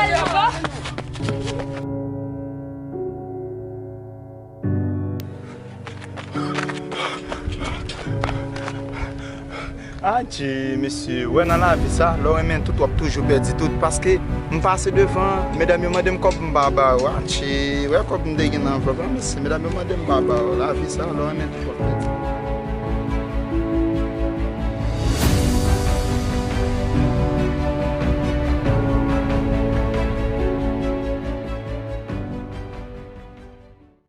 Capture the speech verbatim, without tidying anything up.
pale ankò. Adje, mesye, wè nan lavi sa, lè w renmen tout, w ap toujou pèdi tout. Paske m pase devan, medam yo mande m kòb, m pa ba yo. Adje, wè kòb m te gen nan anvlòp la, mesye, medam yo mande m pa ba yo. Lavi sa, lè w renmen tout, w ap pèdi.